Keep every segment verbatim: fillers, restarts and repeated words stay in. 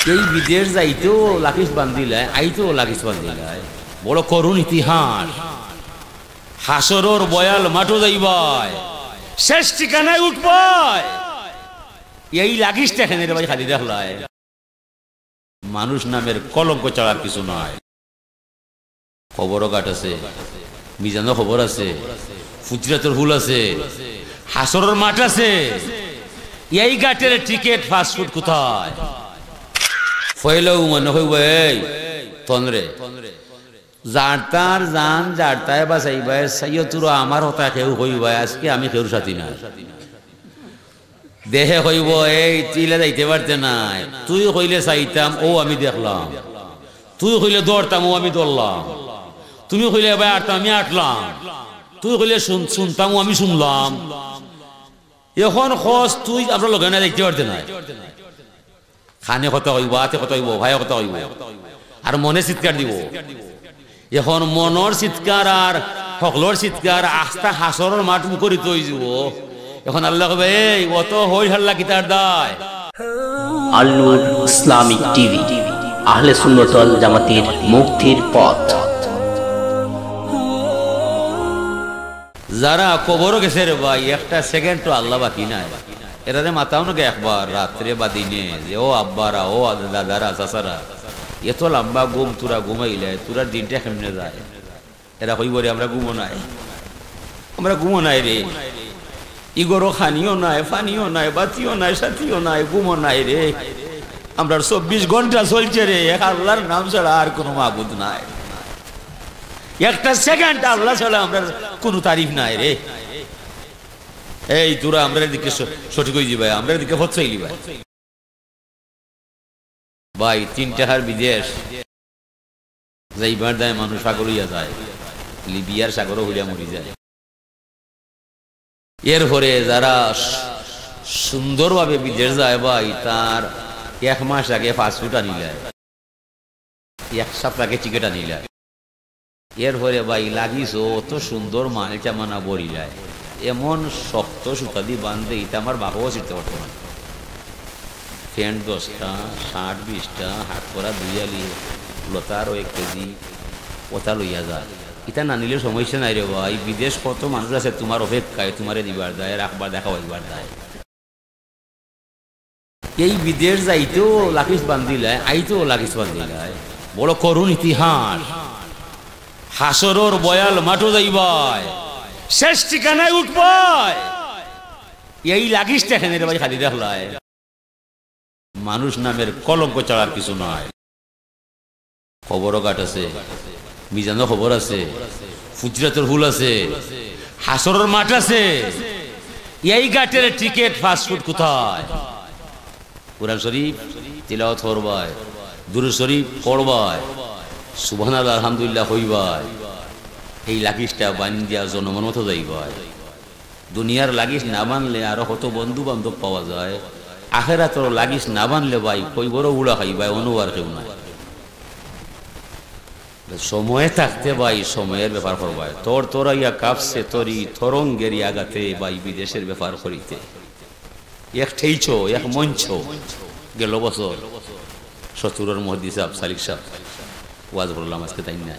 এই বিদেশ যাইতেও লাকিস বান্ধিলায়, আইতেও লাকিস বান্ধিলায়। বড় করুণ ইতিহাস। হাশরর বয়াল মাঠো যাইবায়, শেষ ঠিকানায় উঠবায়। এই লাকিসটা কেনে রে ভাই খালি দেখলায়? মানুষ নামের কলঙ্ক ছাড়া আর কিছু নাই। কবরও ঘাট আছে, মিজানও কবর আছে, ফুজিরাতর ফুল আছে, হাশরর মাঠ আছে। এই ঘাটের টিকিট ফাস্ট ফুড কোথায়? পয়লাউ মনে কইবো, এই তন্দ্রে, যার তার জান যার তায় বাঁচাইবায়, সাইয়তুরা আমার কথা কেউ কইবায়, আজকে আমি কেউর সাথী না। দেহে কইবো, "এই, তুই ইলা যাইতে পারতে নায়। তুই কইলে চাইতাম, অউ আমি দেখলাম। তুই কইলে দৌড়তাম, অউ আমি দৌড়লাম। তুমি কইলে এবার আটতাম, আমি আটলাম। তুই কইলে শুন-, শুনতাম, অউ আমি শুনলাম। এখন কস তুই আমরার লগে না যাইতে পারতে নায়।" কানে কথা কইবো, আতে কথা কইবো, ভাইয়ে কথা কইবো, আর মনে চিৎকার দিবো। এখন মনর চিৎকার আর হকলর চিৎকার আস্তা হাশরর মাঠ মুখরিত অইযিবো। এখন আল্লায় কইবা, "এই, অত হই হাল্লা কিতার দায়?" আল নূর ইসলামিক টিভি, আহলে সুন্নত ওয়াল জামাতের মুক্তির পথ। যারা কবরো গেছে রে ভাই, একটা সেকেন্ডও আল্লাহ বাকি নাই। এরারে মাতাও না গে একবার রাত্রে বা দিনে যে, "ও আব্বারা, ও দাদারা, চাচারা, এত লম্বা ঘুম তুরা ঘুমাইলায়, তুরার দিনটা কেমনে যায়?" এরা কইবো রে, "আমরা ঘুমো নাই, আমরা ঘুমো নাই রে। ই ঘরো খানিও নাই, পানিও নাই, বাতিও নাই, সাথীও নাই, ঘুমো নাই রে। আমরার চব্বিশ ঘন্টা চলছে রে, এক আল্লাহর নাম ছাড়া আর কুনু মাবুদ নাই। একটা সেকেন্ড আল্লাহ ছাড়া আমরার কুনু তারিফ নাই রে।" এই তুরা আমরার দিকে স-, সঠিক অইযিবায়, আমরার দিকে পথ চাইলিবায়। ভাই, তিন টেকার বিদেশ যাইবার দায় মানুষ পাগল অইয়া যায়, লিবিয়ার সাগরো পড়িয়া মরি যায়। এরপরে যারা সু-, সুন্দরভাবে বিদেশ যায় ভাই, তার এক মাস আগে পাসপোর্ট আনিলায়, এক সপ্তাহ আগে টিকিট আনিলায়। এরপরে ভাই লাগিস অত সুন্দর মাল চামানা ভরিলায়, এমন শক্ত সুতাদি বান্ধে, ইতা আমার বাপও ছিঁড়তে পারতো না। প্যান্ট দশটা, শার্ট বিশটা, হাত করা দুই আলি, লতারও এক কেজি, ওটা লইয়া যায়। ইতা না নিলে সমস্যা নাই রে ভাই। বিদেশ কত মানুষ আছে তুমার অপেক্ষায়, তুমারে দিবার দায়, রাখবার, দেখা হইবার দায়। এই বিদেশ যাইতেও লাকিস বান্ধিলায়, আইতেও লাকিস বান্ধিলায়। বড় করুণ ইতিহাস। হাশরর বয়াল মাঠো যাইবায়, শেষ ঠিকানায় উঠবায়। এই লাকিসটা কেনে রে ভাই খালি দেখলায়? মানুষ নামের কলঙ্ক ছাড়া আর কিছু নাই। কবরও ঘাট আছে, মিজানও কবর আছে, ফুজিরাতর ফুল আছে, হাশরর মাঠ আছে। এই ঘাটের টিকিট ফাস্ট ফুড কোথায়? কোরআন শরীফ তিলাওয়াত করবায়, দুরূদ শরীফ পড়বায়, সুবহানাল্লাহ, আলহামদুলিল্লাহ কইবায়। এই লাগিসটা বান্ধিয়া জনমর মতো যাইবায়। দুনিয়ার লাগিস না বানলে আরো কত বন্ধু বান্ধব পাওয়া যায়। আখেরাতর লাগিস না বানলে ভাই, কইবরও উড়া খাইবায়, অনো আর কেউ নাই। সময় থাকতে ভাই, সময়ের ব্যাপার করবায়। তরতরাইয়া কাঁপছে তরি, তরঙ্গেরই আঘাতে ভাই, বিদেশের ব্যাপার করিতে। এক ঠেইছ, এক মঞ্চ, গেল বছর সত্তরর মুহাদ্দিস সাব, সালিক সাব, ওয়াজ করলাম, আজকে তাইন নাই।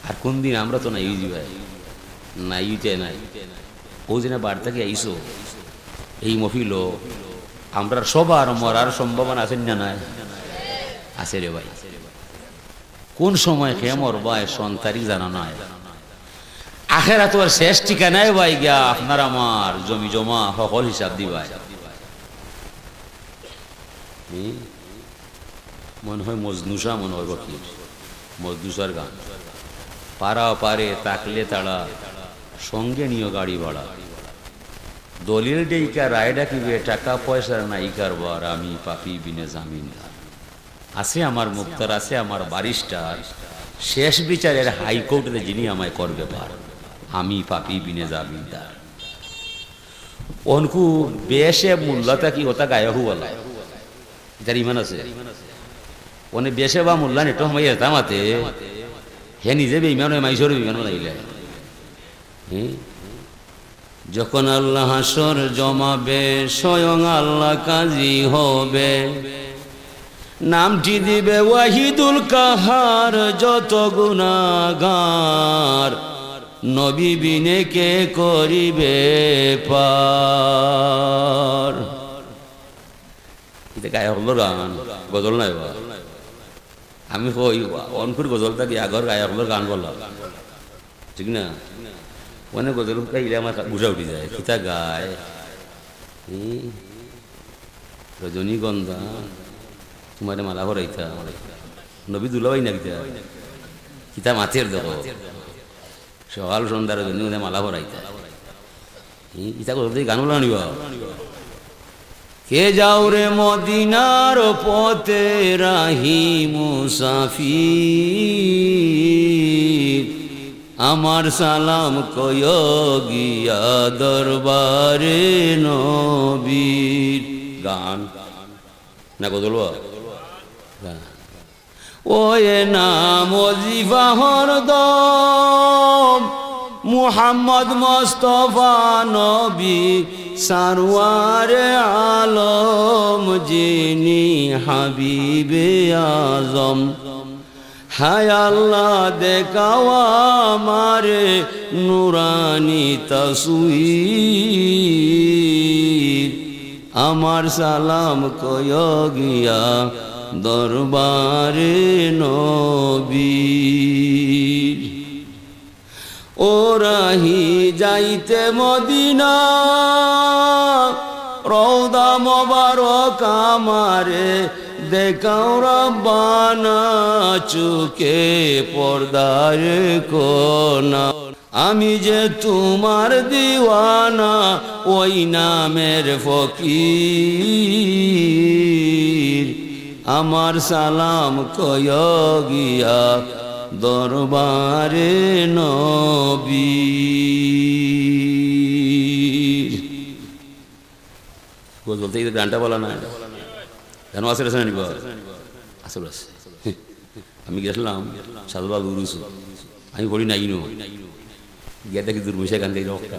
আর কুনদিন আমরা তো নাই অইযিবায়, নাই অইতে নাই। অউ যে না বার থাকি আইছো, এই মহফিলো আমরার সবার মরার সম্ভাবনা আছে না নাই? আছে রে ভাই। কুন সময় কে মরবায়, সন তারিখ জানা নাই। আখেরাতর শেষ ঠিকানায় ভাই গিয়া আপনার আমার জমি জমা হকল হিসাব দিবায়। হুম? মনে হয় মজনু শাহ, মনে হয় ফকির। মজনু শাহর গান। পারা পারে থাকলে তারা, সঙ্গে নিও গাড়ি ভাড়া। দলিল দেইকা রায় ডাকিবে, টাকা পয়সার নাই কারবার, আমি পাপী বিনে জামিনদার। আছে আমার মুক্তার, আছে আমার ব্যারিস্টার, শেষ বিচারের হাইকোর্টে যিনি আমায় করবে পার, আমি পাপী বিনে জামিনদার। অনকু বেশে মোল্লা থাকি ওটা গায়ে হুয়ালা। ইতার ইমান আছে। অনে বেশে বা মোল্লা নেটো হামাই এতা মাতে, হে নিজে বেইমান অয়, মাইসর বেইমান বানাইলে। হুম? যখন আল্লাহ হাশর জমাবে, স্বয়ং আল্লাহ কাজী হবে। নামটি দিবে ওয়াহিদুল কাহার, যত গুনাগার নবী বিনে কে করিবে পার। ইটা গায়ক অকলর গান, গজল নায় বা। আমি কই, অনকুর গজল থাকি আগর গায়ক অকলর গান বলা, ঠিক না? অনে গজল গাইলে আমার গুসা উঠি যায়, কিতা গায়? হুম? রজনীগন্ধা, তুমারে মালা পরাইতাম, নবী দুলাভাই না কিতা? কিতা মাতের দেখো, সকাল সন্ধ্যার জন্য ওদের মালা পরাইতা। ই-, ইতা কথা তো এই গান বলা নিবা। কে যাও রে মদিনার পথে রাহি মুসাফির, আমার সালাম কয় গিয়া দরবারে নবীর। গান না গজল বা? গান। ওই নাম ওজিফা হরদম, মুহাম্মদ মুস্তফা নবী, সারওয়ারে আলম যিনি হাবিবে আজম। হায় আল্লাহ, দেখাও আমারে নুরানি তসবির, আমার সালাম কয় গিয়া দরবারে নবীর। ও রাহি যাইতে মদিনা, রওজা মোবারক আমারে দেখাও রব্বানা, চুকে পর্দার কোনা। আমি যে তুমার দিওয়ানা, ওই নামের ফকির। আমার সালাম কয় গিয়া দরবারে নবীর। গজল তো এই গানটা বলা না, গানও আছে, আছে না নিবা? আসলে আছে। আমি গেছিলাম শাহজালাল উরুসু, আমি পড়ি নাই নু। গিয়া দেখি দুর্মিশা গান গাই রক্তা।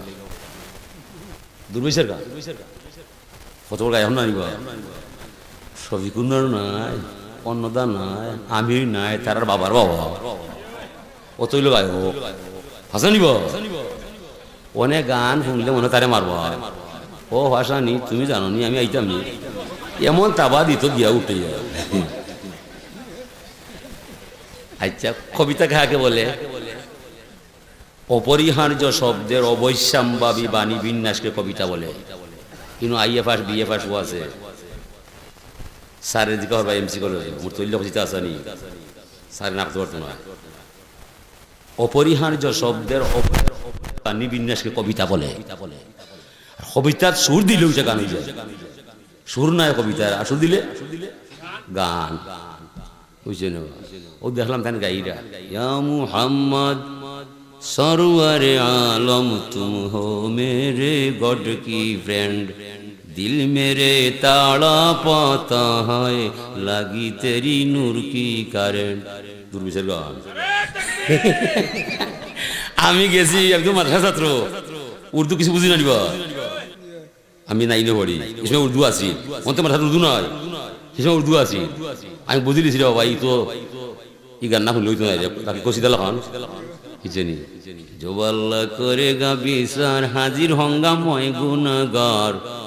দুর্মিশার গান। কত বড় গায়ক না নিবা? শফিকুন্নার নাই, অন্নদা নাই, আমির নাই, তারার বাবার বাবা। অতইল গায়ক। হাসানি বা? অনে গান শুনলে মনে তারে মারবা। ও হাসানি, তুমি জানো নি, আমি আইতাম নি। এমন তাবা দিত গিয়া উঠে যায়। আচ্ছা, কবিতা কাকে বলে? অপরিহার্য শব্দের অবৈষম্যাবী বাণী বিন্যাসকে কবিতা বলে। কিন্তু আইএ পাস, বিএ পাস ও আছে। স্যারে জিকা হরবা এমসি কলেজ, মোর তৈল কবিতা আছে নি? স্যারে না করতে পারতো না। অপরিহার্য শব্দের অপ-, বাণী বিন্যাসকে কবিতা বলে। আর কবিতার সুর দিলে ওইটা গান হয়ে যায়। সুর নাই কবিতার, আর সুর দিলে গান। বুঝছেন? ও দেখলাম তান গাইরা, ইয়া মুহাম্মদ সরওয়ারে আলম তুম হো মেরে গড কি ফ্রেন্ড, দিল মেরে তাড়া পাতা হায় লাগি তেরি নূর কি কারেন্ট। দুর্বিশের গান। আমি গেছি একজন মাদ্রাসা ছাত্র, উর্দু কিছু বুঝি না নিবা। আমি নাইনে পড়ি, ইসমে উর্দু আছিল। অন্তে মাথাত উর্দু নাই, ইসমে উর্দু আছিল। আমি বুঝিলিছি রে বাবা, ই তো, ই গান না শুনলে হইতো না রে, বাকি কষিদা লাখান। কিছেনি? জবাল্লা করেগা বিচার, হাজির হঙ্গা ময় গুনাগার।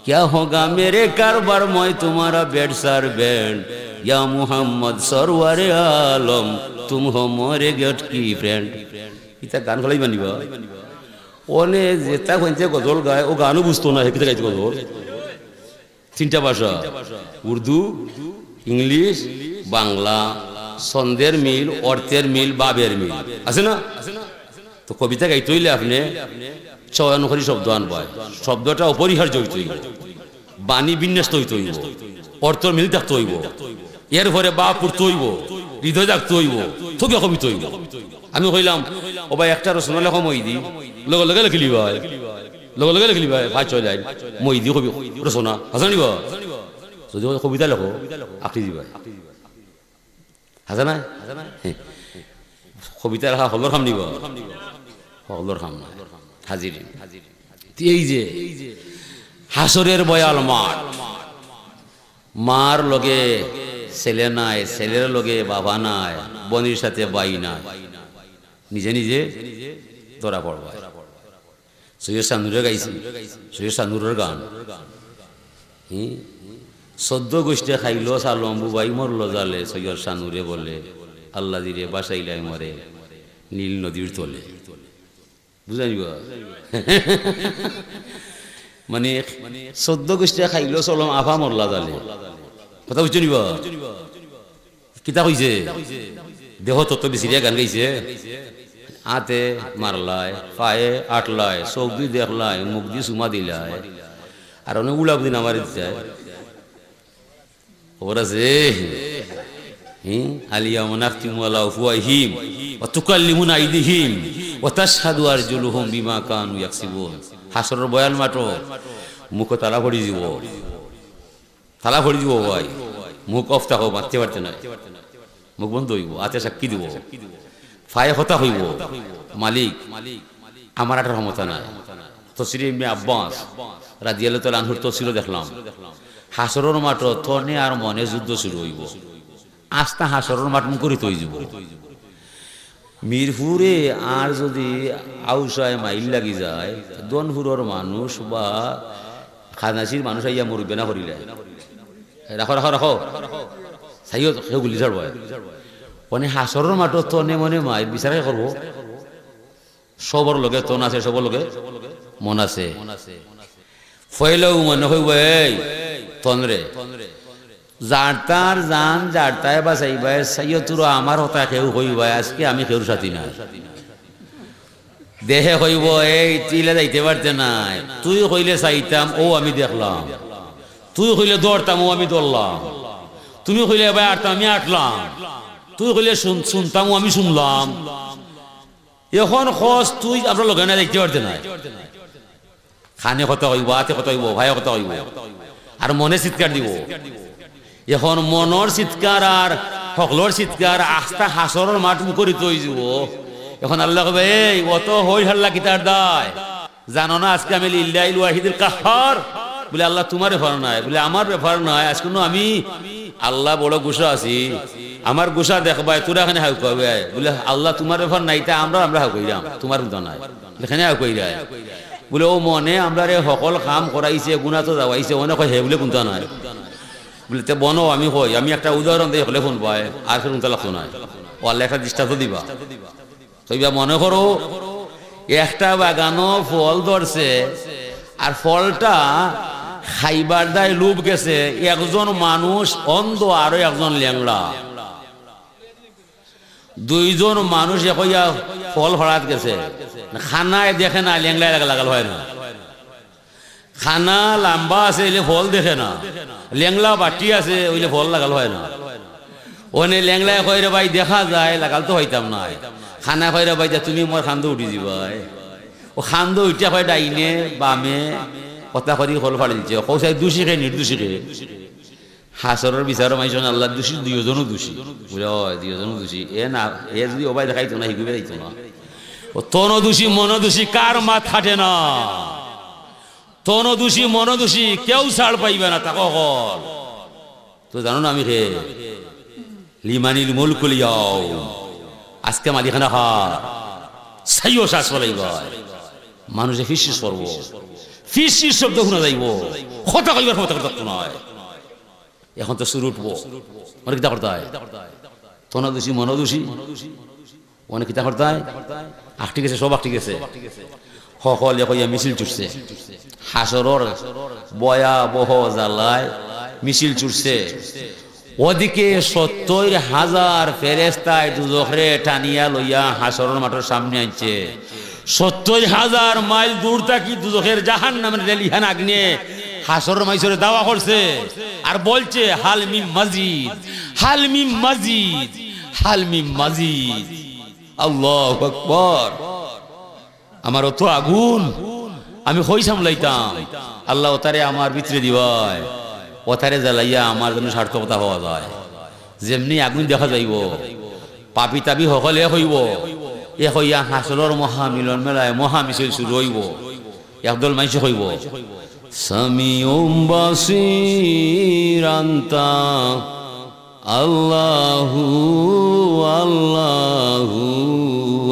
क्या होगा मेरे कारबार, ময় তোমারা বেড সার বেড। ইয়া মুহাম্মদ সরওয়ারে আলম, তুম হো মোরে গেট কি ফ্রেন্ড। ইতা গান ফেলাই মানিবা? অনে যেটা কইতে গজল গায়, ও গানও বুঝতো না, হে কিতা গাইতে গজল? তিনটা ভাষা, উর্দু, ইংলিশ, বাংলা, ছন্দের মিল, অর্থের মিল, ভাবের মিল, আছে না? তো কবিতা গাইতে হইলে আপনি চয়ন করি শব্দ আনবায়, শব্দটা অপরিহার্য হইতে হইব। বাণী বিন্যস্ত হইতে হইব, অর্থর মিল থাকতে হইব, এরপরে বাপ পড়তে হইব, হৃদয় থাকতে হইব, তোকে কবিতা হইব। আমি কইলাম, "ও ভাই, একটা রচনা লেখো মইদি।" লগে লগে লেখিলি ভাই, লগে লগে লেখিলি ভাই, পাঁচ ছয় লাইন মইদি কবি রচনা। হাসানি বা? যদি কবিতা লেখো, আঁকি দিবা। হাসা নাই? হ্যাঁ। কবিতা লেখা হকলর কাম নিবা? হকলর কাম না। হাজির। এই যে হাশরের ভয়াল মাঠ, মার লগে ছেলে নাই, ছেলের লগে বাবা নাই, বইনর সাথে ভাই নাই, নিজে নিজে ধরা পড়বায়। সৈয়দ শাহনুরে গাইছে, সৈয়দ শাহনুরর গান। হুম? চৌদ্দ গোষ্ঠে খাইলো সালম, বুবাই মরলো জালে, সৈয়দ শাহনুরে বলে, "আল্লাহ দিরে বাসাইলাই মরে নীল নদীর তলে।" বুঝা নিবা? মানে, চৌদ্দ গোষ্ঠে খাইলো সালম, আফা মরলা জালে। কথা বুঝছো নিবা? কিতা কইছে? দেহ তত্ত্ব বিচিরিয়া গান গাইছে। আতে মারলায়, পায়ে আটলায়, চোখ দি দেখলায়, মুখ দি চুমা দিলায়, আর অনে উলাব দিন আমার ইচ্ছায়। খবর আছে? হুম? "আল ইয়াউমা নাখতিমু আলা আফওয়াহিহিম ওয়া তুকাল্লিমুনা আইদিহিম ওয়া তাশহাদু আরজুলুহুম বিমা কানু ইয়াকসিবুন।" হাশরর ভয়াল মাঠো মুখো তালা পড়ি যিবো। তালা পড়ি যিবো ভাই। মুখ অফ থাকো, মাততে পারতে নায়। মুখ বন্ধ অইবো, আতে সাক্ষী দিবো। পায়ে কথা কইবো, "মালিক, আমার আটার ক্ষমতা নাই।" তফসিরে ইবনে আব্বাস রাদিয়াল্লাহু তাআলা আনহুর তফসিরো দেখলাম, হাশরর মাঠো তনে আর মনে যুদ্ধ শুরু অইবো। আস্তা হাশরর মাঠ মুখরিত অই যিবো। মিরপুরে আর যদি আউশায় মাইল লাগি যায়, দনপুরর মানুষ বা খানাসির মানুষ আইয়া মুরব্বিয়ানা করিলে, "রাখো, রাখো, রাখো।" চাইও কেউ গুলি ছাড়বায়। মানে হাশরর মাঠো তনে মনে মাইল বিচার কে করবো? সবর লগে তন আছে, সবর লগে মন আছে। পয়লাউ মনে কইবো, "এই তন রে, যার তার জান যার তায় বাঁচাইবায়, চাইও তোরা আমার কথা কেউ কইবায়, আজকে আমি কেউর সাথী নাই।" দেহে কইবো, "এই তিলে যাইতে পারতে নাই, তুই কইলে চাইতাম, ও আমি দেখলাম, তুই কইলে ধরতাম, ও আমি ধরলাম, তুমি কইলে এবার আটতাম, আমি আটলাম, তুই কইলে শুন-, শুনতাম, ও আমি শুনলাম। এখন খোঁজ তুই আমরা লগে না যাইতে পারতে নাই।" খানে কথা কইবো, আতে কথা কইবো, ভাইয়ে কথা কইবো, আর মনে চিৎকার দিবো। এখন মনর চিৎকার আর হকলর চিৎকার আস্তা হাশরর মাঠ মুখরিত অই যিবো। এখন আল্লায় কইবা, "এই, অত হই হাল্লা কিতার দায়? জানো না আজকে আমি লিল্লাহিল ওয়াহিদিল কাহহার?" বলে, "আল্লাহ, তুমার ব্যাপার নায়।" বলে, "আমার ব্যাপার নায়, আজকে নু আমি আল্লাহ বড় গুসা আছি, আমার গুসা দেখবায়, তোরা এখানে হাউকাবে।" বলে, "আল্লাহ, তুমার ব্যাপার নাই, তা আমরা, আমরা হাউকাইরাম, তুমার কুন্তা নাই।" বলে, "কেনে হাউকাইরায়?" বলে, "ও মনে আমরারে হকল কাম করাইছে, গুনা তো যাওয়াইছে, অনে কয় হে বলে কুন্তা নাই।" বলে, "তে বনো, আমি কই, আমি একটা উদাহরণ দেই, হকলে হুনবায়, আর ফের কুন্তা লাগতো নায়। ও আল্লাহ একটা দৃষ্টান্ত দিবা।" তো ইবা মনে করো, একটা বাগানো ফল ধরছে, আর ফলটা খাইবার দায় লোভ গেছে, একজন মানুষ অন্ধ, আরো একজন লেংড়া। দুইজন মানুষ একইয়া ফল ফাড়াত গেছে, খানায় দেখে না, লেংড়ায় লাগা-, লাগাল হয় না। খানা লাম্বা আছে, অইলে ফল দেখে না, লেংড়া বাটি আছে, অইলে ফল লাগাল হয় না। অনে লেংড়ায় কয়, "রে ভাই, দেখা যায়, লাগাল তো পাইতাম নায়।" খানায় কয়, "রে ভাই, যা তুমি মোর খান্দো উঠি যিবায়।" ও খান্দো উঠিয়া কয়, "ডাইনে, বামে, কথা করি ফল ফাড়ি দিছে।" কও চাই, "দোষী কে, নির্দোষী কে?" হাশরর বিচারো মাইজন আল্লাহ দোষী, দুইজনও দোষী। বুলে, "অয়, দুইজনও দোষী। এ না, এ যদি অবায় দেখাইতো না, হিগুবে যাইতো না।" ও তনও দোষী, মনও দোষী, কার মাত খাটে না। তনও দোষী, মনও দোষী, কেউ ছাড় পাইবে না, তাকে হকল। তো জানো না আমি কে? লিমানিল মুলকুল ইয়াউম। আজকে মালিকানা কার? চাইও শ্বাস ফলাইবা। মানুষে ফিসফিস করবো। ফিসফিস শব্দ হুনা যাইবো। কথা কইবার ক্ষমতা থাকতো নায়। এখন তো সুর উঠবো। মানে কিতা করতায়? তনও দোষী, মনও দোষী। অনে কিতা করতায়? আটকি গেছে, সব আটকি গেছে। হকলে কইয়া মিছিল ছুটছে। হাশরর ভয়াবহ জ্বালায় মিছিল ছুটছে। ওদিকে সত্তইর হাজার ফেরেস্তায় দুজখরে টানিয়া লইয়া হাশরর মাঠর সামনে আনছে। সত্তইর হাজার মাইল দূর থাকি দুজখর জাহান্নামের লেলিহান আগ্নে হাশরর মাইসরে দাওয়া করছে আর বলছে, "হাল মিন মাজিদ, হাল মিন মাজিদ, হাল মিন মাজিদ।" আল্লাহু আকবার। আমার অত আগুন, আমি কই সামলাইতাম? আল্লাহ, ওতারে আমার ভিতরে দিবায়, ওতারে জ্বালাইয়া আমার যেন সার্থকতা পাওয়া যায়। যেমনি আগুন দেখা যাইবো, পাপী তাপী হকলে কইবো, এ কইয়া হাশরর মহামিলন মেলায় মহামিছিল শুরু অইবো। একদল মানষে কইবো, "সামিউম বাসির আনতা, আল্লাহু, আল্লাহু,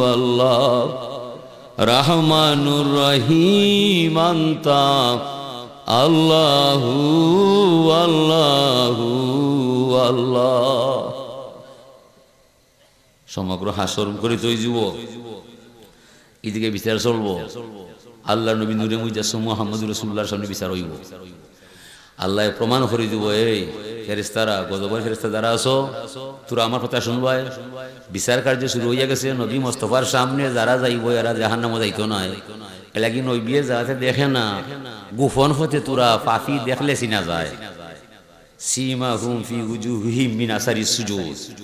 আল্লাহ, রহমানুর রহিম আনতা, আল্লাহু, আল্লাহু, আল্লাহ।" সমগ্র হাশর মুখরিত অইযিবো। ইদিকে বিচার চলবো। আল্লাহর নবী নূরে মুজাসসাম মুহাম্মদুর রাসূলুল্লাহর সামনে বিচার অইবো। আল্লায় প্রমাণ করি দিবো, "এই ফেরেশতারা, গজবর ফেরেশতা যারা আছো, তোরা আমার কথা শুনবায়।" বিচার কার্য শুরু অইয়া গেছে। নবী মুস্তফার সামনে যারা যাইবো, এরা জাহান্নামো যাইতো নায়। এরলাগি নবীয়ে যাতে দেখে না, গোপন পথে তোরা পাপী দেখলে চিনা যায়। "সীমাহুম ফি উজুহিহিম মিন আসারিস সুজুদ।"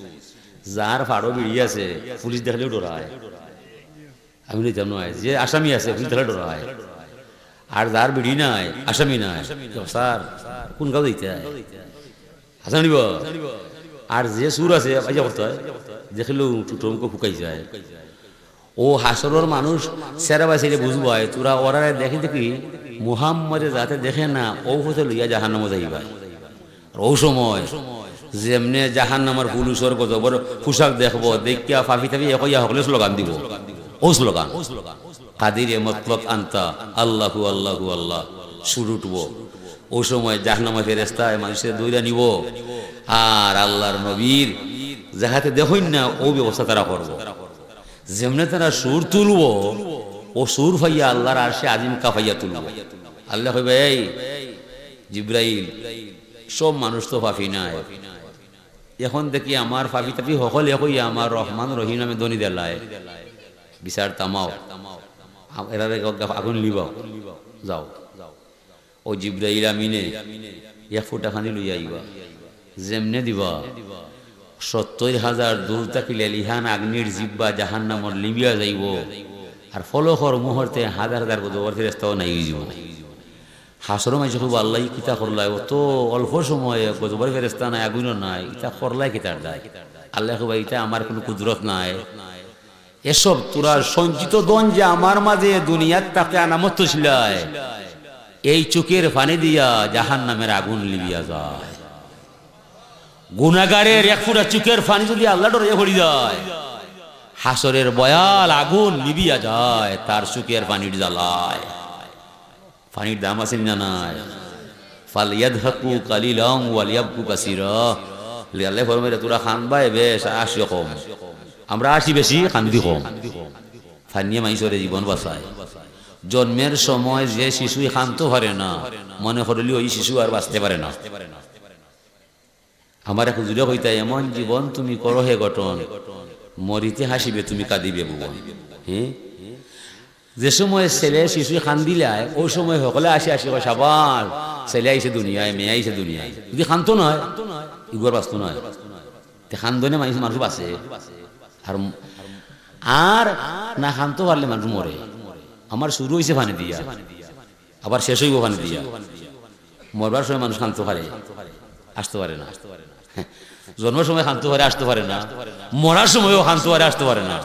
যার ফাড়ো বিড়ি আছে, পুলিশ দেখলেও ডরায়। আমি লইতাম নয়, যে আসামি আছে, পুলিশ দেখলে ডরায়। আর যার বিড়ি নাই, আসামি নাই, "ও স্যার, কোন গাঁও যাইতায়?" হাছা নিব। আর যে চুর আছে, "ভাইয়া করতে হয়", দেখলেও টুটো মুখো ফুকাই যায়। ও হাশরর মানুষ সেরা বাসিরে বুঝবায়, তোরা ওরারে দেখি দেখি মুহাম্মদে যাতে দেখে না, ও পথে লইয়া জাহান্নামো যাইবায়। আর ও সময় যেমনে জাহান্নামর পুলিশর গজবর পোশাক দেখবো, দেখিয়া পাপী তাপী এক অইয়া হকলে স্লোগান দিবো। ও স্লোগান, "কাদিরে মতলক আনতা, আল্লাহু, আল্লাহু, আল্লাহ।" সুর উঠবো। ও সময় জাহান্নামর ফেরেশতায় মানষরে ধইরা নিবো। আর আল্লাহর নবীর যাহাতে দেখইন না, ও ব্যবস্থা তারা করবো। যেমনে তারা সুর তুলবো, ও সুর পাইয়া আল্লাহর আরশে আজিম কাঁপাইয়া তুলবো। আল্লায় কইবা, "এই জিব্রাইল, সব মানুষ তো পাপী নায়, এখন দেখি আমার পাপী তাপী হকলে কইয়া আমার রহমান রহিম নামে ধ্বনি দিলায়, বিচার থামাও, আ-, এরারে আগুন নিবাও, যাও।" ও জিব্রাইল আমিনে এক ফুটা পানি লইয়া আইবা, যেমনে দিবা, সত্তইর হাজার দূর থাকি লেলিহান আগ্নির জিব্বা জাহান্নামর লিবিয়া যাইবো। আর ফলকর মুহূর্তে হাজার হাজার গজবর ফেরেশতাও নাই অইযিবো। হাশরো মানষে কইবো, "আল্লায়, ই কিতা করলায়? অত অল্প সময়ে গজবর ফেরেশতা নাই, আগুনও নাই, ইতা করলায় কিতার দায়?" আল্লায় কইবা, "ইতা আমার কুনু কুদরত নায়।" এসব তোরা সঞ্চিত ধন যে আমার মাঝে দুনিয়ার থাকতে আনামত থইছলায়, এই চউখর পানি দিয়া জাহান্নামর আগুন লিবিয়া যায়। গুনাগারের এক ফুটা চউখর পানি যুদি আল্লার ডরে পড়ি যায়, হাশরর ভয়াল আগুন লিবিয়া যায় তার চউখর পানির জ্বালায়। পানির দাম আছে নি না নাই? "ফালইয়াদহাকু কালিলাম ওয়ালইয়াবকু কাসীরা।" আল্লায় ফরমাইরা, "তোরা কান্দবায় বেশ, আর হাসিও কম। আমরা হাসি বেশি, কান্দি কম।" পানিয়ে মানষর জীবন বাঁচায়। জন্মের সময় যে শিশুই কানতো পারে না, মনে করলিও ই শিশু আর বাঁচতে পারে না। আমার এক হুজুরে কইতা, "এমন জীবন তুমি করো হে গঠন, মরিতে হাসিবে তুমি কাঁদিবে ভুবন।" হ্যাঁ? যে সময় ছেলে শিশু কান্দিলায়, ওই সময় হকলে হাসি হাসি কয়, "শাবাশ, ছেলে আইছে দুনিয়ায়, মেয়ে আইছে দুনিয়ায়।" যুদি কানতো নায়, ইগুয়ার বাঁচতো নায়। তে কান্দনে মানুষ, মানুষ বাঁচে। আর, আর না কানতো পারলে মানুষ মরে। আমার শুরু অইছে পানি দিয়া, আবার শেষ অইবো পানি দিয়া। মরবার সময় মানুষ কানতো পারে, হাসতো পারে না। জন্মর সময় কানতো পারে, হাসতো পারে না। মরার সময়ও কানতো পারে, হাসতো পারে না।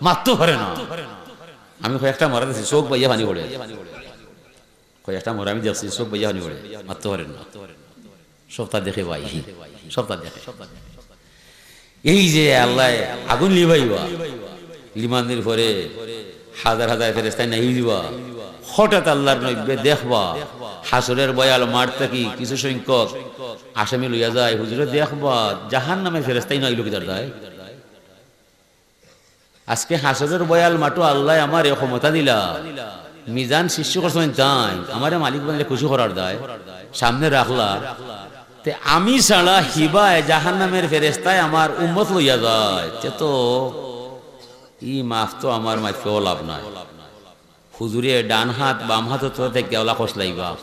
মাততো পারে না। আমি কয়েকটা মরা দেখছি, চউখ বাইয়া পানি পড়ে। কয়েকটা মরা আমি দেখছি, চউখ বাইয়া পানি পড়ে, মাততো পারে না। সবতা দেখে ভাই, সবতা দেখে। এই যে আল্লায় আগুন লিবাইবা, লিমানির পরে হাজার হাজার ফেরেশতায় নাই দিবা, হঠাৎ আল্লার নবীয়ে দেখবা, হাশরর ভয়াল মাঠ থাকি কিছু সংখ্যক আসামি লইয়া যায়, হুজুরে দেখবা, জাহান্নামর ফেরেশতায় নাই লোক দাঁড়ায়। আজকে হাশরর ভয়াল মাঠো আল্লায় আমারে ক্ষমতা দিলা, মিজান সৃষ্টি করছইন তাইন, আমারে মালিক বানাইলে খুশি করার দায়, সামনে রাখলা। তে আমি ছাড়া হিবায় জাহান্নামর ফেরেশতায় আমার উম্মত লইয়া যায়, তে তো ই মাফ তো আমার মাফেও লাভ নাই। হুজুরে ডান হাত বাম হাতর তলে থাকি ওলা খসলাইবা।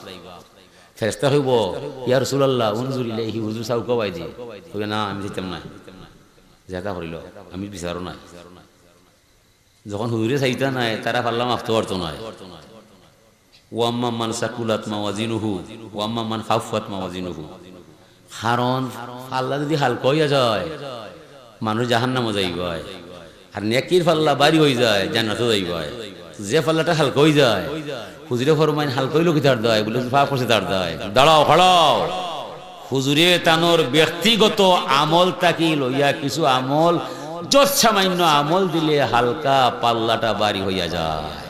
ফেরেশতা কইবো, "ইয়া রাসূলুল্লাহ, উনজুর ইলাইহি, হুজুর চাউক্কা বাইদি।" কইবে, "না, আমি চাইতাম না।" যেতা করিল, আমি বিচারও নাই। যখন হুজুরে চাইতা নাই, তারা পাল্লা মাপতো পারতো নায়। "ওয়াম্মা মান সাকুলাত মাওয়াজিনুহু, ওয়াম্মা মান খাফফাত মাওয়াজিনুহু।" কারণ পাল্লা যুদি হালকা অইয়া যায়, মানুষ জাহান্নামো যাইবায়, আর নেকির পাল্লা ভারি অইযায়, জান্নাতো যাইবায়। যে পাল্লাটা হালকা অইযায়, হুজুরে ফরমাইন, "হালকা অইলো কিতার দায়?" বুলে, "পাপ করছি তার দায়।" দাঁড়াও, খাড়াও। হুজুরে তানর ব্যক্তিগত আমল থাকি লইয়া কিছু আমল, যৎসামান্য আমল দিলে হালকা পাল্লাটা ভারি অইয়া যায়।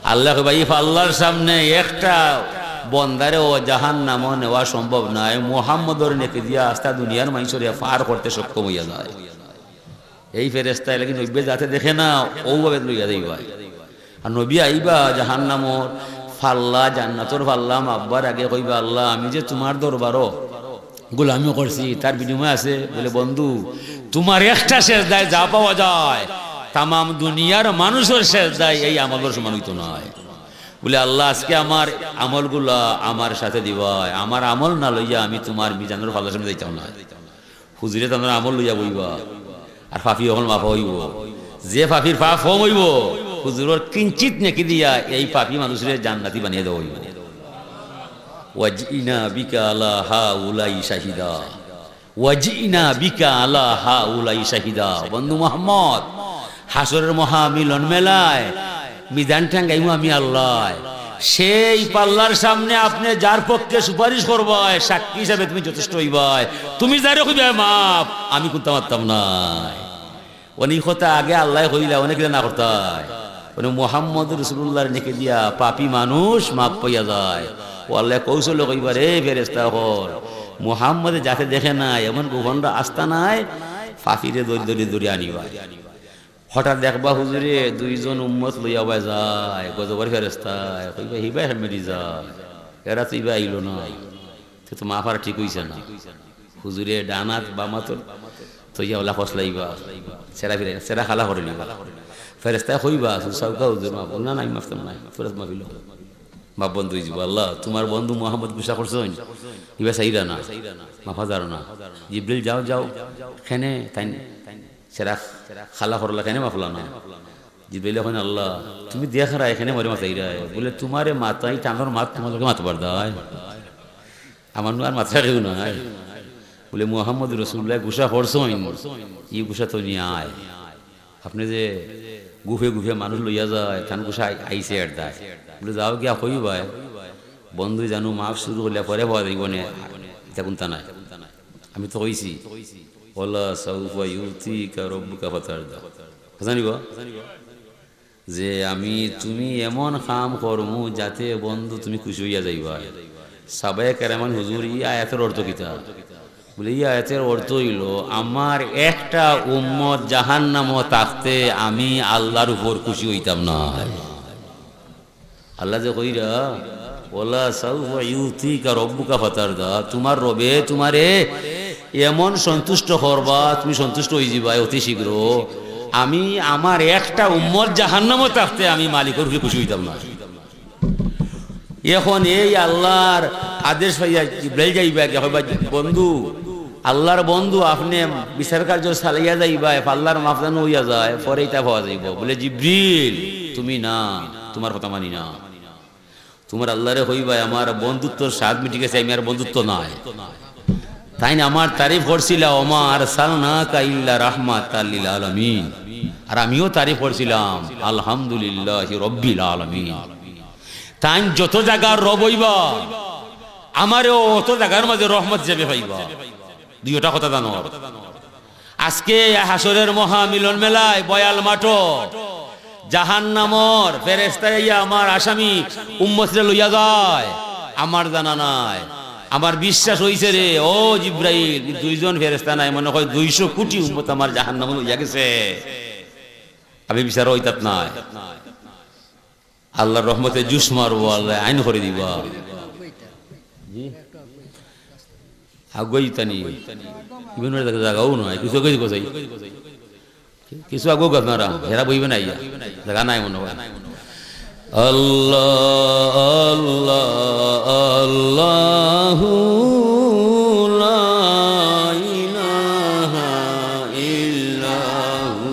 আল্লায় কইবা, "ই পাল্লার সামনে একটা বন্দারেও জাহান্নামো নেওয়া সম্ভব নায়, মুহাম্মদর নেকি দিয়া আস্তা দুনিয়ার মানষরে পার করতে সক্ষম অইয়া যায়।" এই ফেরেশতায়, লেকিন নবীয়ে যাতে দেখে না, অউ ভাবে লইয়া যাইবায়। আর নবী আইবা জাহান্নামর পাল্লা, জান্নাতর পাল্লা মাপবার আগে কইবা, "আল্লাহ, আমি যে তুমার দরবারো গোলামি করছি, তার বিনিময় আছে?" বুলে, "বন্ধু, তুমার একটা সেজদায় যা পাওয়া যায়, তামাম দুনিয়ার মানষর সেজদায় এই আমলর সমান অইতো নায়।" বুলে, "আল্লাহ, আজকে আমার আমলগুলা আমার সাথে দিবায়, আমার আমল না লইয়া আমি তুমার মিজানর পাল্লার সামনে যাইতাম নায়।" হুজুরে তানর আমল লইয়া বইবা, আর পাপী অকল মাফ অইবো। যে পাপীর পাপ কম অইবো, হুজুরর কিঞ্চিত নেকি দিয়া এই পাপী মানুষরে জান্নাতি বানাইয়া দেওয়া অইবো। "ওয়াজিনা বিকা আলা হাউলাই শাহিদা, ওয়াজিনা বিকা আলা হাউলাই শাহিদা।" বন্ধু মোহাম্মদ, হাশরের মহামিলন মেলায় মিজান টাঙ্গাইমু আমি আল্লায়। সেই পাল্লার সামনে আপনে যার পক্ষে সুপারিশ করবায়, সাক্ষী হিসাবে তুমি যথেষ্ট অইবায়। তুমি যারে কইবায় মাফ, আমি কুন্তা মাততাম নায়। অনে ই কথা আগে আল্লায় কইলা, অনে কিলা না করতায়? অনে মুহাম্মদ রাসূলুল্লাহর নেকি দিয়া পাপী মানুষ মাফ পাইয়া যায়। অউ আল্লায় কৌশলে কইবা, "রে ফেরেশতা অকল, মুহাম্মদে যাতে দেখে না, এমন গোপন রাস্তা নাই, পাপীরে ধরি ধরি ধরি আনিবায়।" হঠাৎ দেখবা হুজুরে দুইজন উম্মত লইয়া বায় যায়, গজবর ফেরেশতায় কইবা, "হিবায় কেমনে যায়? এরা তো ইবায় আইলো না, তে তো মাফ আর ঠিক অইছে না।" হুজুরে ডান আত বাম আতর থইয়া অলা ফসলাইবা, চেরা ফিরাই, চেরা খালা করিলিবা। ফেরেশতায় কইবা, "চাউক্কা হুজুর মাফ।" "না, না, আমি মাফতাম নায়, ফেরেশতা মাফিলো।" মাফ বন্ধ অইযিবো। "আল্লাহ, তুমার বন্ধু মুহাম্মদ গুসা করছইন, ইবায় চাইরা না, মাফা যার না।" জিব্রাইল, "যাও, যাও, কেনে তাইন চেরা খালা করলা, কেনে মাফলা না?" জিব্রাইলে কইন, "আল্লাহ, তুমি দেখরায় কেনে মরে মাতাইরায়?" বুলে, "তুমারে মাতাই, তানর মাত তুমার লগে মাতবার দায়। আমার নু আর মাতরা কেউ নাই।" বুলে, "মুহাম্মদ রাসূলুল্লায় গুসা করছইন, ই গুসা তো নিয়ায়। আপনে যে গুফে গুফে মানুষ লইয়া যায়, তান গুসা আই-, আইছে এর দায়।" বুলে, "যাও গিয়া কইবায়, বন্ধু জানু মাফ শুরু করলে পরে পাওয়া যাইবো নে, ইতা কুন্তা নাই। আমি তো কইছি, ওয়ালা সাউফা ইউতিকা রব্বুকা ফাতারদা।" কথা নিব? যে আমি, তুমি এমন কাম করমু যাতে বন্ধু তুমি খুশি অইয়া যাইবায়। সাহাবায়ে কেরাম কইন, "হুজুর, ই আয়াতর অর্থ কিতা?" বুলে, "ই আয়াতর অর্থ অইলো, আমার একটা উম্মত জাহান্নামো থাকতে আমি আল্লাহর উপর খুশি অইতাম নায়।" আল্লায় যে কইরা, "ওয়ালা সাউফা ইউতিকা রব্বুকা ফাতারদা", তুমার রবে তুমারে এমন সন্তুষ্ট করবা, তুমি সন্তুষ্ট অইযিবায় অতি শীঘ্র। আমি আমার একটা উম্মত জাহান্নামো থাকতে আমি মালিকর উপরে খুশি অইতাম না। এখন এই আল্লাহর আদেশ পাইয়া জিব্রাইল যাইবা গিয়া কইবা, "বন্ধু, আল্লাহর বন্ধু, আপনে বিচার কার্য চালাইয়া যাইবায়, পাল্লার মাফ জানু অইয়া যায়, পরে ইতা পাওয়া যাইবো।" বুলে, "জিব্রিল, তুমি না, তুমার কথা মানি না। তুমার আল্লাহরে কইবায়, আমার বন্ধুত্বর স্বাদ মিটি গেছে, আমি আর বন্ধুত্ব নাই।" তাইন আমার তারিফ করছিলা, "ওমা আরসালনাকা ইল্লা রাহমাতাল লিল আলামিন।" আর আমিও তারিফ করছিলাম, "আলহামদুলিল্লাহি রব্বিল আলামিন।" তাইন যত জাগার রব অইবা, আমারেও অত জাগার মাঝে রহমত হিসাবে পাইবা। দুইটা কথা জানো। আজকে হাশরের মহামিলন মেলায় বয়াল মাঠো জাহান্নামর ফেরেশতায় আইয়া আমার আসামি উম্মতরে লইয়া যায়, আমার জানা নাই। আমার বিশ্বাস অইছে রে, ও জিব্রাইল, দুইজন ফেরেশতা নায়, মনে হয় দুইশো কোটি উম্মত আমার জাহান্নামো লইয়া গেছে। আমি বিচারো অইতাত নায়। আল্লাহর রহমতে জুস মারবো, আল্লায় আইন করি দিবা। জি। আগুয়াই তানি। ইবনে জাগাও নয়, কিছু আগুয়াই দিবো চাই। কিছু আগুয়াই আপনারা, হেরা বইবে না ইয়া। জাগা নাই মনে হয়। আল্লাহ, আল্লাহ, আল্লাহু লা ইলাহা ইল্লাহু।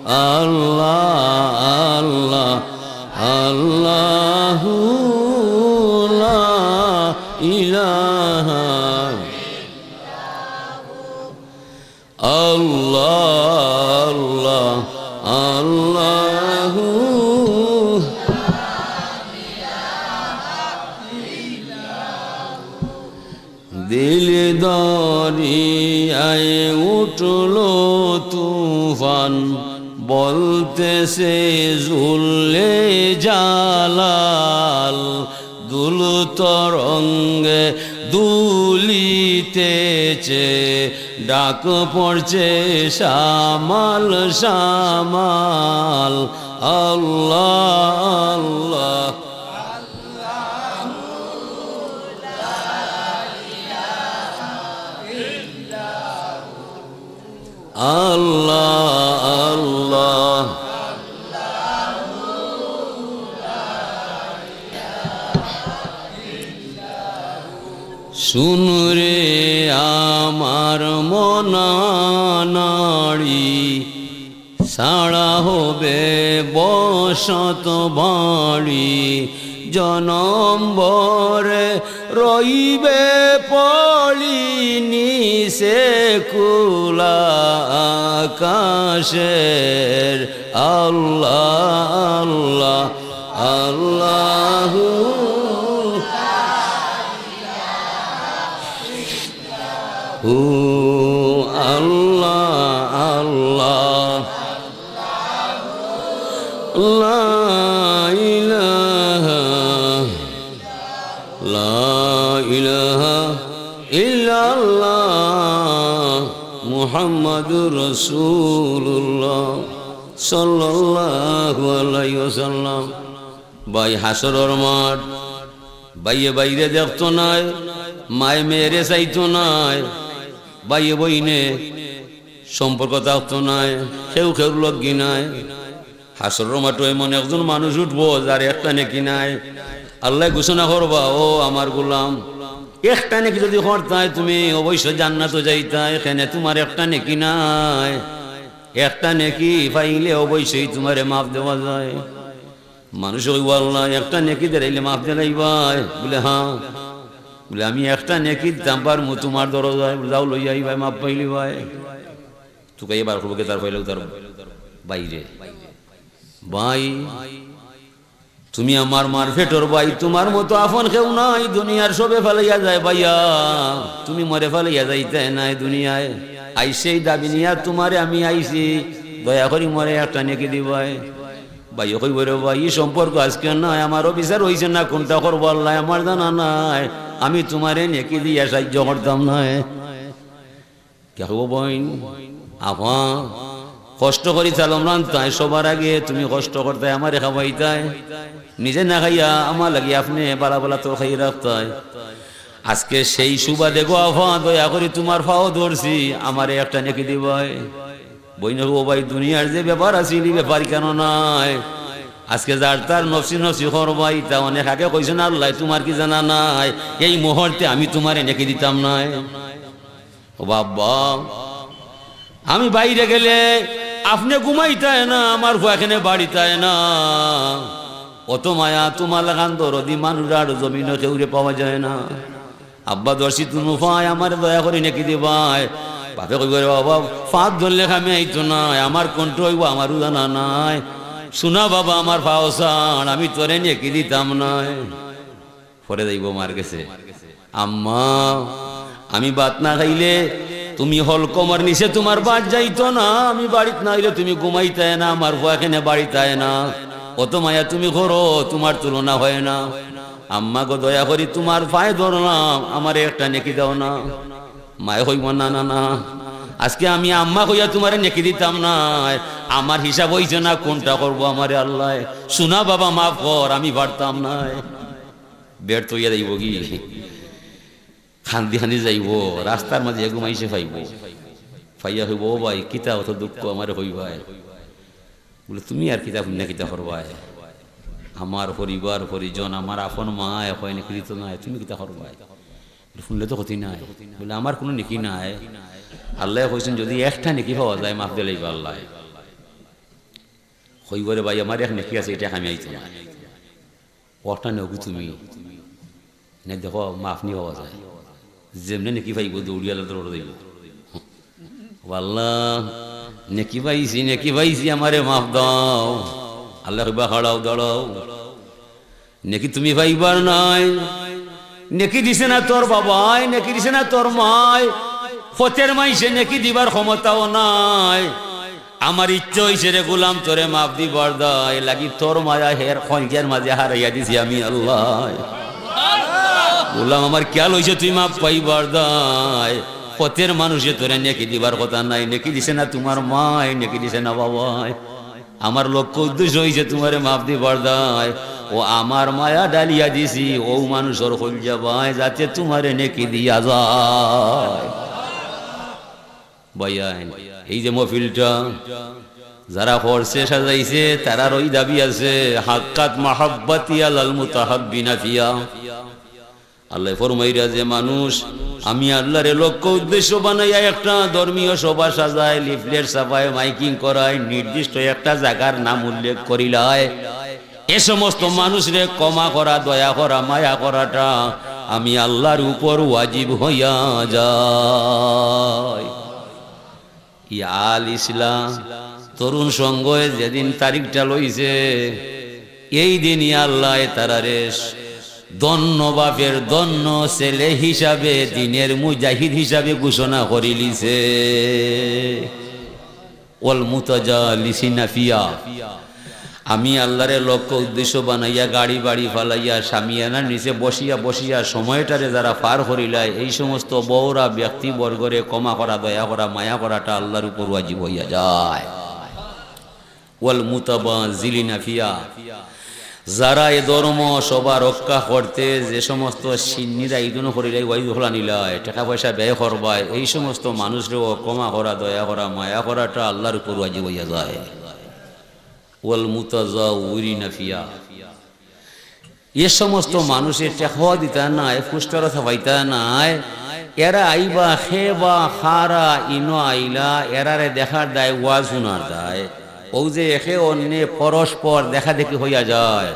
আল্লাহ, আল্লাহ, আল্লাহু লা ইলাহা। আল্লাহ, আল্লাহ, আল্লাহু দরিয়ায় উঠল তুফান, বলতেছে জুল্লে জালাল, দুল তরঙ্গে দুলিতেছে, ডাক পড়ছে সামাল সামাল। আল্লাহ, আল্লাহ। আল্লাহ, আল্লাহ। শুন রে আমার মনা নাড়ি, ছাড়া হবে বসত বাড়ি, জনম ভরে রইবে পড়ি নিচে খোলা আকাশের। আল্লাহ, আল্লাহ, আল্লাহু। হু, আল্লাহ, আল্লাহ। লা ইলাহা, লা ইলাহা ইল্লাল্লাহ মুহাম্মাদুর রাসূলুল্লাহ সাল্লাল্লাহু আলাইহি ওয়াসাল্লাম। ভাই, হাশরর মাঠ, ভাইয়ে ভাইরে দেখতো নায়, মায়ে মেয়েরে চাইতো নায়, ভাইয়ে বইনে সম্পর্ক থাকতো নায়, কেউ কেউর লগি নায়। হাশরর মাঠো এমন একজন মানুষ উঠবো, যার একটা নেকি নাই। আল্লায় ঘোষণা করবা, "ও আমার গোলাম, একটা নেকি যদি করতায়, তুমি অবশ্য জান্নাতো যাইতায়, কেনে তুমার একটা নেকি নাই। একটা নেকি পাইলে অবশ্যই তুমারে মাফ দেওয়া যায়।" মানুষ কইবো, "আল্লাহ, একটা নেকি দেরাইলে মাফ দিলাইবায়?" বলে, "হ্যাঁ।" বলে, "আমি একটা নেকি দিতাম পারমু তুমার দরজায়।" বলে, "যাও, লইয়া আইবায়, মাফ পাইলিবায়।" তুকাইয়া বার করবো, কে তার পাইলেও তার বাইরে। ভাই, তুমি আমার মার পেটর ভাই, তুমার মতো আপন কেউ নাই, দুনিয়ার সবে ফালাইয়া যায় ভাইয়া, তুমি মরে ফালাইয়া যাইতায় নায় দুনিয়ায়। আইজ সেই দাবি নিয়া তুমারে আমি আইছি, দয়া করি মরে একটা নেকি দিবায়। ভাইয়ে কইবো, "রে ভাই, ই সম্পর্ক আজকে নায়, আমারও বিচার অইছে না, কুনটা করবো আল্লায় আমার জানা নাই, আমি তুমারে নেকি দিয়া সাইয্য করতাম নায়।" কে কইবো, "বইন, আফা, কষ্ট করি চালম রানতায়, সবার আগে তুমি কষ্ট করতায়, আমারে খাওয়াইতায়, নিজে না খাইয়া আমার লাগি আপনে বালা বালা তরকারি রাখতায়। আজকে সেই সুবাদে গো আফা, দয়া করি তুমার পাও ধরছি, আমারে একটা নেকি দিবায়।" বইনে কইবো, "ভাই, দুনিয়ার যে ব্যাপার আছিল, ই ব্যাপার কেনে নায়? আজকে যার তার নফসি নফসি করবায়, ইতা অনেক আগে কইছইন আল্লায়, তুমার কি জানা নাই? এই মুহূর্তে আমি তুমারে নেকি দিতাম নায়।" ও বাবা, আমি বাইরে গেলে আপনে ঘুমাইতায় না, আমার ফুয়া কেনে বাড়িতায় না। অত মায়া, তুমার লাখান দরদি মানুষ আর জমিনো কেউরে পাওয়া যায় না। আব্বা দর্শি তুনু পায়, আমারে দয়া করি নেকি দিবায়। বাপে কইবো, "রে বাবা, ফাঁদ ধরলে কামে আইতো নায়, আমার কণ্ঠ অইবো, আমারও জানা নাই। সোনা বাবা, আমার পাও ছাড়, আমি তোরে নেকি দিতাম নায়।" পরে যাইবো মার গেছে, "আম্মা, আমি ভাত না খাইলে তুমি হলকমর নিচে তুমার ভাত যাইতো না, আমি বাড়িত না অইলে তুমি ঘুমাইতায় না, আমার ফুয়া কেনে বাড়িতায় না। অত মায়া তুমি করো, তুমার তুলনা হয় না। আম্মা গো, দয়া করি তুমার পায়ে ধরলাম, আমারে একটা নেকি দেও না।" মায়ে কইবো, "না, না, না, আজকে আমি আম্মা কইয়া তুমারে নেকি দিতাম নায়, আমার হিসাব অইছে না, কুনটা করবো আমারে আল্লায়। সোনা বাবা, মাফ কর, আমি পারতাম নায়।" বেড থইয়া যাইবোগি, কান্দি কান্দি যাইবো, রাস্তার মাঝে এগু মাইনষে পাইবো, পাইয়া কইবো, "ও ভাই, কিতা অত দুঃখ আমারে কইবায়?" বলে, "তুমি আর কিতা, হুনিয়া কিতা করবায়? আমার পরিবার পরিজন, আমার আপন মায় কয় নেকি দিতো নায়, তুমি কিতা করবায়?" বলে, "হুনলে তো ক্ষতি নাই।" বলে, "আমার কুনু নেকি নাই, আল্লায় কইছইন যদি একটা নেকি পাওয়া যায়, মাফ দিলাইবা আল্লায়।" কইবো, "রে ভাই, আমার এক নেকি আছে, ইটা কামে আইতো নায়।" অটা নেওগি তুমি। নে দেখো, মাফ নি পাওয়া যায়। যেমনে নেকি পাইবো, দৌড়িয়া আল্লার দরবারো যাইবো। "ও আল্লা, নেকি পাইছি, নেকি পাইছি, আমারে মাফ দেও।" আল্লায় কইবা, "খাড়াও, দাঁড়াও। নেকি তুমি পাইবার নায়, নেকি দিছে না তোর বাবায়, নেকি দিছে না তোর মায়, ফতের মাইনষে নেকি দিবার ক্ষমতাও নাই। আমার ইচ্ছা অইছে রে গোলাম, তোরে মাফ দিবার দায় লাগি তোর মায়া হের কলজার মাঝে হারাইয়া দিছি আমি আল্লায়। গোলাম, আমার খিয়াল অইছে তুই মাফ পাইবার দায়, ফতের মানুষে তোরে নেকি দিবার কথা নাই, নেকি দিছে না তুমার মায়, নেকি দিছে না বাবায়। আমার লক্ষ্য উদ্দেশ্য অইছে তুমারে মাফ দিবার দায়। ও আমার মায়া ঢালিয়া দিছি অউ মানুষর কলজা বায়, যাতে তুমারে নেকি দিয়া যায়। ভাইয়াইন, এই যে মহফিলটা যারা করছে, সাজাইছে, তারার ওই দাবি আছে, হাক্কাত মাহাব্বাতি আলাল মুতাহাব্বিনা ফিয়া। আল্লায় ফরমাইরা যে মানুষ, আমি আল্লারে লক্ষ্য উদ্দেশ্য বানাইয়া একটা ধর্মীয় সভা সাজায়, লিফলেট ছাপায়, মাইকিং করায়, নির্দিষ্ট একটা জাগার নাম উল্লেখ করিলায়, এ সমস্ত মানুষরে ক্ষমা করা, দয়া করা, মায়া করাটা আমি আল্লার উপর ওয়াজিব হইয়া যায়। ই আল ইসলাম তরুণ সংঘে যেদিন তারিখটা লইছে, এই দিনই আল্লায় তারারে ধন্য বাপের ধন্য ছেলে হিসাবে, দিনের মুজাহিদ হিসাবে ঘোষণা করিলিছে। ওয়াল মুতাজালিসিনা ফিয়া, আমি আল্লারে লক্ষ্য উদ্দেশ্য বানাইয়া, গাড়ি বাড়ি ফালাইয়া, শামিয়ানার নিচে বসিয়া বসিয়া সময়টারে যারা পার করিলায়, এই সমস্ত বউরা ব্যক্তিবর্গরে ক্ষমা করা, দয়া করা, মায়া করাটা আল্লার উপর ওয়াজিব হইয়া যায়। ওয়াল মুতাবাযযিলিনা ফিয়া, যারা এ ধর্ম সভা রক্ষা করতে যে সমস্ত সিন্নির আয়োজন করিলায়, ওয়াইজ খোলা নিলায়, টাকা পয়সা ব্যয় করবায়, এই সমস্ত মানুষরেও ক্ষমা করা, দয়া করা, মায়া করাটা আল্লার উপর ওয়াজিব হইয়া যায়। ওয়াল মুতাজাওয়িরিনা ফিয়া, এ সমস্ত মানুষে টেকাও দিতা নায়, পোস্টারও ছাপাইতা নায়, এরা আইবা, কে বা কারা ইনো আইলা, এরারে দেখার দায়, ওয়াজ হুনার দায়। অউ যে একে অন্যে পরস্পর দেখাদেখি হইয়া যায়,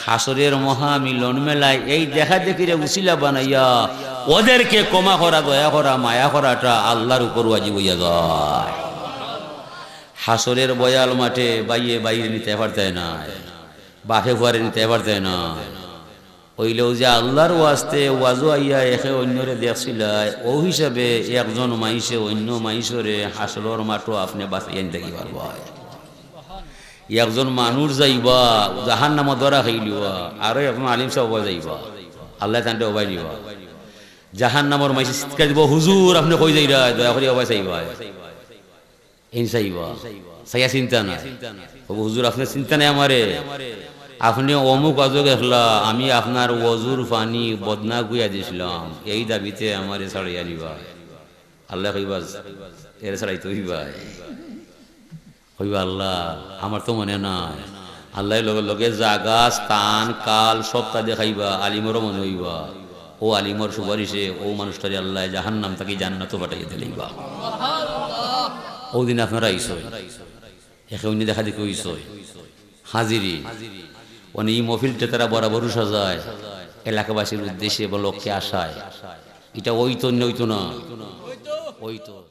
হাশরের মহামিলন মেলায় এই দেখাদেখিরে উছিলা বানাইয়া ওদেরকে ক্ষমা করা, দয়া করা, মায়া করাটা আল্লার উপর ওয়াজিব হইয়া যায়। হাশরের বয়াল মাঠে ভাইয়ে ভাইরে নিতে পারতে নায়, বাপে পুয়ারে নিতে পারতে নায়। অইলেও যে আল্লার ওয়াস্তে ওয়াজো আইয়া একে অন্যরে দেখছিলায়, অউ হিসাবে একজন মাইনষে অন্য মাইনষরে হাশরর মাঠো আপনে বাঁচাইয়া নিতা কি পারবায়? একজন মানুষ যাইবা জাহান্নামো ধরা খাইলিবা, আরো একজন আলিম সাব যাইবা, আল্লায় তানরে উবাই নিবা। জাহান্নামর মাইনষে চিৎকার দিবো, "হুজুর, আপনে কই যাইরা? দয়া করি উবাই চাইবা।" ইন চাইবা, চাইয়া চিন্তা নাই। কইবো, "হুজুর, আপনে চিনতা নায় আমারে? আপনে অমুক ওয়াজো গেছলা, আমি আপনার ওয়াজর পানি বদনা গুয়া দিছলাম, এই দাবিতে আমারে ছাড়াইয়া নিবা।" আল্লায় কইবা, "এরে ছাড়াইতে অইবা।" কইবা, "আল্লা, আমার তো মনে নাই।" আল্লায় লগে লগে জাগা, স্থান, কাল সবতা দেখাইবা, আলিমরও মনে অইবা। অউ আলিমর সুপারিশে অউ মানুষটারে আল্লায় জাহান্নাম থাকি জান্নাতো পাঠাইয়া দিলাইবা। অউ দিন আপনারা আইছইন, একে অন্যে দেখাদেখি অইছে। হাজিরি, মানে ই মহফিলটা তারা বরাবর সাজায় এলাকাবাসীর উদ্দেশ্যে বা লক্ষ্যে আশায়। ইটা অইতো না, অইতো না? অইতো।